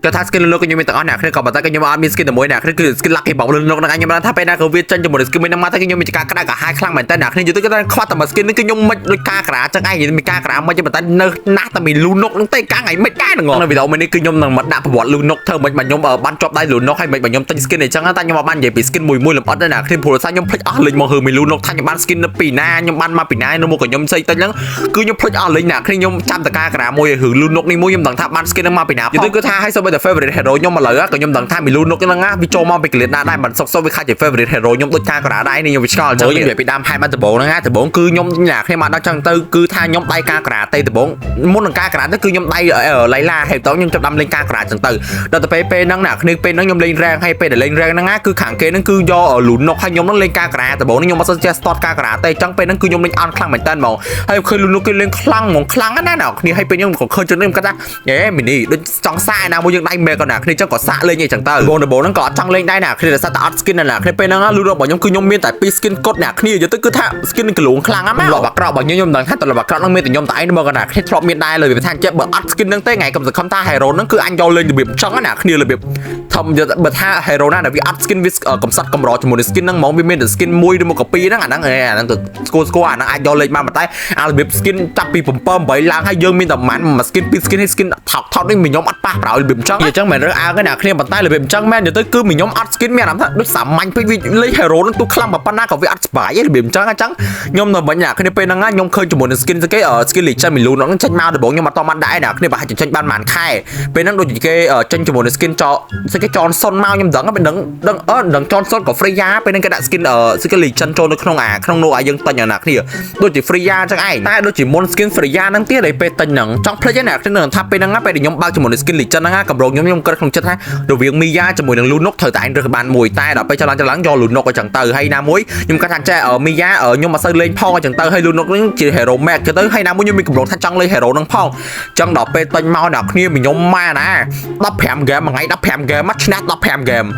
គាត់ថា skin លោកខ្ញុំមានទាំងអស់អ្នកគ្នាក៏ប៉ុន្តែខ្ញុំអត់មាន skin តែមួយអ្នកគ្នាគឺ skin lucky box លលោកហ្នឹងខ្ញុំបានថាពេលណាក៏វាចេញជាមួយ skin មួយហ្នឹងមកតែខ្ញុំមានការក្តៅក្រហាយខ្លាំងមែនតើអ្នកគ្នាយល់ទៅគាត់ថាខ្វះតែមួយ skin នេះគឺខ្ញុំមិនដូចការក្រាចឹងឯងមានការក្រាមិនប៉ុន្តែនៅណាស់តែមានលូនុកហ្នឹងទេកាថ្ងៃមិនដែរហ្នឹងនៅវីដេអូមួយនេះគឺខ្ញុំនឹងមកដាក់ប្រវត្តិលូនុកធ្វើមិនមកខ្ញុំបានជាប់ដៃលូនុកហើយមិនមកខ្ញុំទិញ skin អីចឹងតែខ្ញុំអត់បាននិយាយពី skin មួយមួយលម្អិតទេណាគ្នាព្រោះថាខ្ញុំភ្លេចអស់លេងមកហឺមីលូនុកថាខ្ញុំបាន skin នៅពីណាខ្ញុំបានមកពីណានៅមកក៏ខ្ញុំផ្សេងទិញហ្នឹងគឺខ្ញុំភ្លេចអស់លេងណាគ្នាខ្ញុំចាំតការក្រាមួយរឿងលូនុកនេះមួយខ្ញុំដឹងថាបាន skin ហ្នឹងមកពីណាផងយល់ទៅគឺថាឲ្យសូម្បីតែ favorite hero ខ្ញុំមកលើក៏ខ្ញុំដឹងថាមីលូនុកហ្នឹងណាវាចូលមកពីកលៀតណាដែរមិនសុកសុកវាខាច់ជា favorite hero ខ្ញុំដូចការក្រាដែរនេះខ្ញុំវាឆ្ងល់អញ្ចឹងខ្ញុំនិយាយពីដើមហេតុមកដំបូងហ្នឹងណាដំបូងគឺខ្ញុំណាគ្នាមកដល់ចឹងទៅគឺថាខ្ញុំដៃការក្រាទេដំបូងមុននឹងការក្រាទៅគឺខ្ញុំដៃឡៃឡាហើយតខ្ញុំចាប់ដាំលេងការក្រាចឹងទៅដល់ទៅពេលពេលហ្នឹងណាគ្នាពេលហ្នឹងខ្ញុំលេង rank ហើយពេលដែលលេង rank ហ្នឹងណាគឺខាងគេហ្នឹងគឺយកលូនុកហើយខ្ញុំហ្នឹងលេងការក្រាដំបូងនេះខ្ញុំអត់សូវចេះ start ការក្រាទេចឹងពេលហ្នឹងគឺខ្ញុំលេងអន់ខ្លាំងមែនតើហ្មងហើយឃើញលូនុកគេលេងខ្លាំងហ្មងខ្លាំងណាស់ណាគ្នាហើយពេលខ្ញុំក៏ឃើញចឹងខ្ញុំគាត់ថាអេមីនីដូចចង់សាកណាមួយយើងដៃមេក៏ណាគ្នាចឹងក៏សាកលេងអីចឹងទៅដំបូងដំបូងហ្នឹងក៏អត់ចង់លេងដែរណាគ្នាដោយសារតែអត់ skin ណាគ្នាពេលហ្នឹងលូនុករបស់ខ្ញុំគឺខ្ញុំមានតែ2 skin កត់ណាគ្នាយល់ទៅគឺថា skin កលួងខ្លាំងណាស់មកលបអាក្រក់របស់ខ្ញុំខ្ញុំមិនដឹងថាតលបអាក្រក់ហ្នឹងមានតែខ្ញុំតែឯងមកណាគ្នាធ្លាប់មានដែរលើវាថាចេះបើអត់ skin ហ្នឹងទេថ្ងៃកុំសង្ឃឹមថា hero ហ្នឹងគឺអញយកលេងរបៀបចឹងណាគ្នារបៀបធំបើថា hero ណាដែលវាអត់ skin វាកំសត់កម្រជាមួយនឹង skin ហ្នឹងហ្មងវាមានតែ skin មួយឬមកក៏ពីរហ្នឹងអាហ្នឹងអាហ្នឹងទៅស្គាល់ស្គាល់អាហ្នឹងអាចយកលេងបានប៉ុន្តែអារបៀប skin ចាប់ពី7 8ឡើងហើយយើងមានតែប៉ុន្មានមួយ skin ពីរ skin ហើយ skin ថោកថោកនេះខ្ញុំអត់ប៉ះប្រោយរបៀបចឹងអញ្ចឹងមិនរើសអើងទេណាគ្នាប៉ុន្តែរបៀបចឹងមែនទៅគឺខ្ញុំអត់ skin មានអារម្មណ៍ថាដូចសាមញ្ញពេកវាលេង hero ហ្នឹងទូខ្លាំងប៉ុណ្ណាក៏វាអត់ស្បាយរបៀបចឹងអញ្ចឹងខ្ញុំនៅមិញណាគ្នាពេលហ្នឹងខ្ញុំឃើញជាមួយនឹង skin គេ skin legend មីលូនហ្នឹងចេញមកដំបូងខ្ញុំអត់តបានដែរណាគ្នាប្រហែលជាចេញបានប៉ុន្មានខែពេលហ្នឹងដូចជាគេចេញជាមួយនឹង skin ចគេ Johnson មកខ្ញុំដឹងមិនដឹងដឹងអឺដឹង Johnson ក៏ Freya ពេលហ្នឹងគេដាក់ skin skin legend ចូលនៅក្នុងអាក្នុងនោះឲ្យយើងទិញអាណាគ្នាដូចជា Freya ចឹងឯងតែដូចជាមុន skin Freya ហ្នឹងទៀតឯពេលទិញហ្នឹងចង់ភ្លេចណាគ្នានឹងថាពេលហ្នឹងពេលដែលខ្ញុំបើកជាមួយនឹង skin legend ហ្នឹងកម្រងខ្ញុំខ្ញុំគិតក្នុងចិត្តថារវាង Mia ជាមួយនឹង Lunox ត្រូវតែឯងរើសបានមួយតែដល់ពេលចលងចលងយក Lunox ឲ្យចឹងទៅហើយណាមួយខ្ញុំគិតថាចេះ Mia ខ្ញុំមិនសូវលេងផងឲ្យចឹងទៅហើយ Lunox ហ្នឹងជា hero mage ចឹងទៅហើយណាមួយខ្ញុំមានកម្រងថាចង់លេង hero ហ្នឹងផងចឹងដល់ពេលទិញមកដល់គ្នាខ្ញុំម៉ែណា15 game មួយថ្ងៃ15 game មកឈ្នះ15 game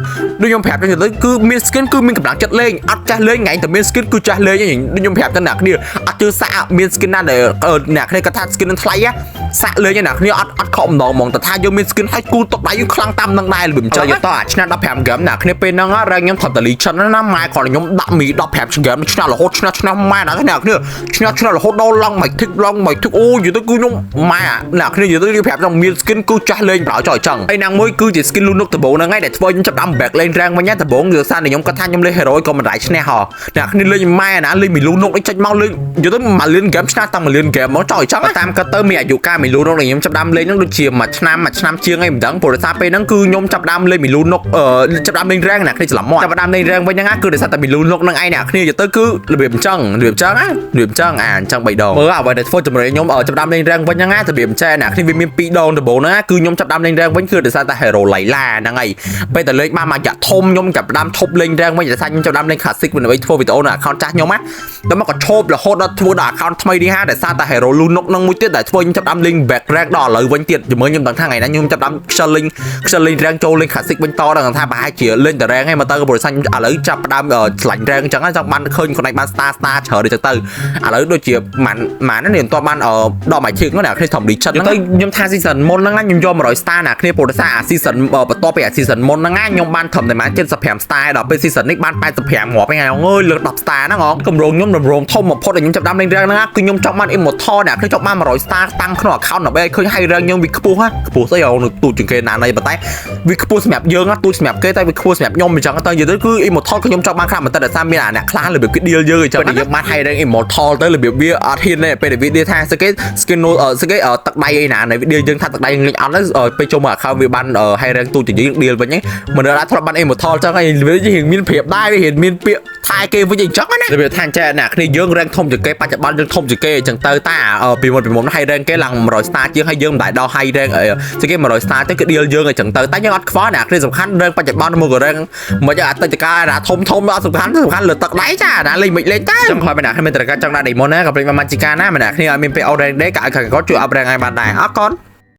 ដូចខ្ញុំប្រាប់ចឹងទៅគឺមាន skin គឺមានកម្លាំងចិត្តលេងអត់ចេះលេងថ្ងៃតែមាន skin គឺចេះលេងដូចខ្ញុំប្រាប់ទៅអ្នកគ្នាអត់ជឿសាក់មាន skin ណាដែលអ្នកគ្នាគាត់ថា skin នឹងថ្លៃសាក់លេងអ្នកគ្នាអត់អត់ខកម្ដងហ្មងតែថាយើងមាន skin ឲ្យគូទុកដៃយើងខ្លាំងតាមនឹងដែររបៀបចឹងតោះអាឆ្នាំ15 game អ្នកគ្នាពេលហ្នឹងរែងខ្ញុំថប់តលីចិនណាម៉ែគ្រាន់តែខ្ញុំដាក់មី15 game ឈ្នះរហូតឈ្នះឈ្នះម៉ែណាអ្នកគ្នាឈ្នះឈ្នះរហូតដល់ឡើងមិនធីកឡើងមិនធីកអូយទៅគឺខ្ញុំម៉ែអ្នកគ្នានិយាយទៅប្រាប់ចង់មាន skin គឺចាស់លេងប្រោចោលចឹងហើយណាមួយគឺជា skin លូនុកដំបូងហ្នឹងឯងដែលធ្វើខ្ញុំចាប់ដើម back លេង rank វិញដំបូងគឺសារតែខ្ញុំគាត់ថាខ្ញុំលេង hero ក៏មិនដែរឈ្នះហ៎អ្នកគ្នាលេងម៉ែណាលេងមីលូនុកនេះចេញមកលេងនិយាយទៅមួយលាន game ឈ្នះតាំងមួយលាន game មកចោលចឹងតាមគាត់ទៅមានអាយុកាលមីលូនុកដែលខ្ញុំចាប់ដើមលេងហ្នឹងដូចជាមួយឆ្នាំមួយឆ្នាំជាងអីមិនដឹងព្រោះដោយសារពេលហ្នឹងគឺខ្ញុំចាប់ដើមលេងមីលូនុកអឺចាប់ដើមលេង rank អ្នកគ្នាច្រឡំមកចាប់ដើមលេង rank វិញហ្នឹងគឺដោយសារតែមីលូនុកហ្នឹងឯងអ្នកគ្នានិយាយទៅគឺរបៀបអញ្ចឹងរបៀបអញ្ចឹងណារបៀបអញ្ចឹងអាអញ្ចឹងបីដងមើលអ្វីដែលធ្វើជំរឿខ្ញុំចាប់ដើមលេង rank វិញហ្នឹងណារបៀបអញ្ចឹងអ្នកគ្នាវាមានពីរដងដំបូងហ្នឹងគឺខ្ញុំចាប់ដើមលេង rank វិញគឺដោយសារតែ hero ឡៃឡាហ្នឹងហើយពេលតែលេងបានមួយរយៈធំខ្ញុំចាប់ដើមឈប់លេង rank វិញដោយសារខ្ញុំចាប់ដើមលេង classic ដើម្បីធ្វើវីដេអូនៅ account ចាស់ខ្ញុំណាដល់មកក៏ឈប់រហូតដល់ធ្វើដល់ account ថ្មីនេះហាដោយសារតែ hero Lunox ហ្នឹងមួយទៀតដែលធ្វើខ្ញុំចាប់ដើមលេង back rank ដល់ឥឡូវវិញទៀតជាមួយខ្ញុំដឹងថាថ្ងៃណាខ្ញុំចាប់ដើមខ្ជិលលេងខ្ជិលលេង rank ចូលលេង classic វិញតដល់ថាប្រហែលជាលេងតែ rank ឯងមកទៅព្រោះខ្ញុំឥឡូវចាប់ដើមឆ្លាញ់ rank អញ្ចឹងចង់បានឃើញខ្លួនឯងបាន star star ច្រើនអញ្ចឹងទៅឥឡូវដូចជាម៉ាន់ម៉ាន់នេះមិនទាន់បានដល់មួយជើងណាគ្នាធំលីចិត្តទៅខ្ញុំថា season មុនហ្នឹងខ្ញុំយក100 star ណាគ្នាព្រោះដោយសារអា season បន្ទាប់ពីអា season មុនហ្នឹងខ្ញុំបានត្រឹមតែម៉ា75 star ដល់ពេល season នេះបាន85ងាប់ហ្នឹងអើយលើក10 star ហ្នឹងហ៎កម្រងខ្ញុំតម្រងធំបំផុតដែលខ្ញុំចាប់ដើមលេង rank ហ្នឹងគឺខ្ញុំចង់បាន immortal ណាខ្ញុំចង់បាន100 star តាំងក្នុង account ដើម្បីឲ្យឃើញ high rank យើងវាខ្ពស់ហ៎ខ្ពស់ស្អីអូនៅទូចជាងគេណាណីប៉ុន្តែវាខ្ពស់សម្រាប់យើងទូចសម្រាប់គេតែវាខ្ពស់សម្រាប់ខ្ញុំអញ្ចឹងទៅនិយាយទៅគឺ immortal ខ្ញុំចង់បានខ្លាំងមែនតើដោយសារមានអាអ្នកខ្លះរបៀបគេ deal យើងអញ្ចឹងពេលយើងបាន high rank immortal ទៅរបៀបវាអត់ហ៊ានទេពេលដែលវា deal ថាស្គេ skin ស្គេទឹកដៃអីណានៃវា deal យើងថាទឹកដៃយើងលេងអត់ទៅពេលចូលមក account វាបាន high rank ទូចជាងយើង deal វិញមនុស្សអាចធ្លាប់បាន immortal ចឹងហើយវារៀងមានប្រៀបដែរវារៀងមានពាក្យថែគេវិញអញ្ចឹងណារបៀបថាចេះអ្នកគ្នាយើង rank ធំជាងគេបច្ចុប្បន្នយើងធំជាងគេអញ្ចឹងទៅតាពីមុនពីមុន high rank គេឡើង100 star ជាងហើយយើងមិនដែលដល់ high rank អីគេ100 star ទៅគឺ deal យើងអញ្ចឹងទៅតែយើងអត់ខ្វល់អ្នកគ្នាសំខាន់ rank បច្ចុប្បន្នមកក៏ rank មិនអតីតកាលណាធំធំអត់សំខាន់សំខាន់លើទឹកដៃចាណាលេងមិនលេងទៅចង់ខ្លាចអ្នកគ្នាមានត្រកចង់ដាក់ diamond ណាក៏ព្រិចមក Magica ណាម្នាក់គ្នាឲ្យមានពេល out rank ដែរក៏ឲ្យខាងគាត់ជួយ up rank ឲ្យបានដែរអរគុណ។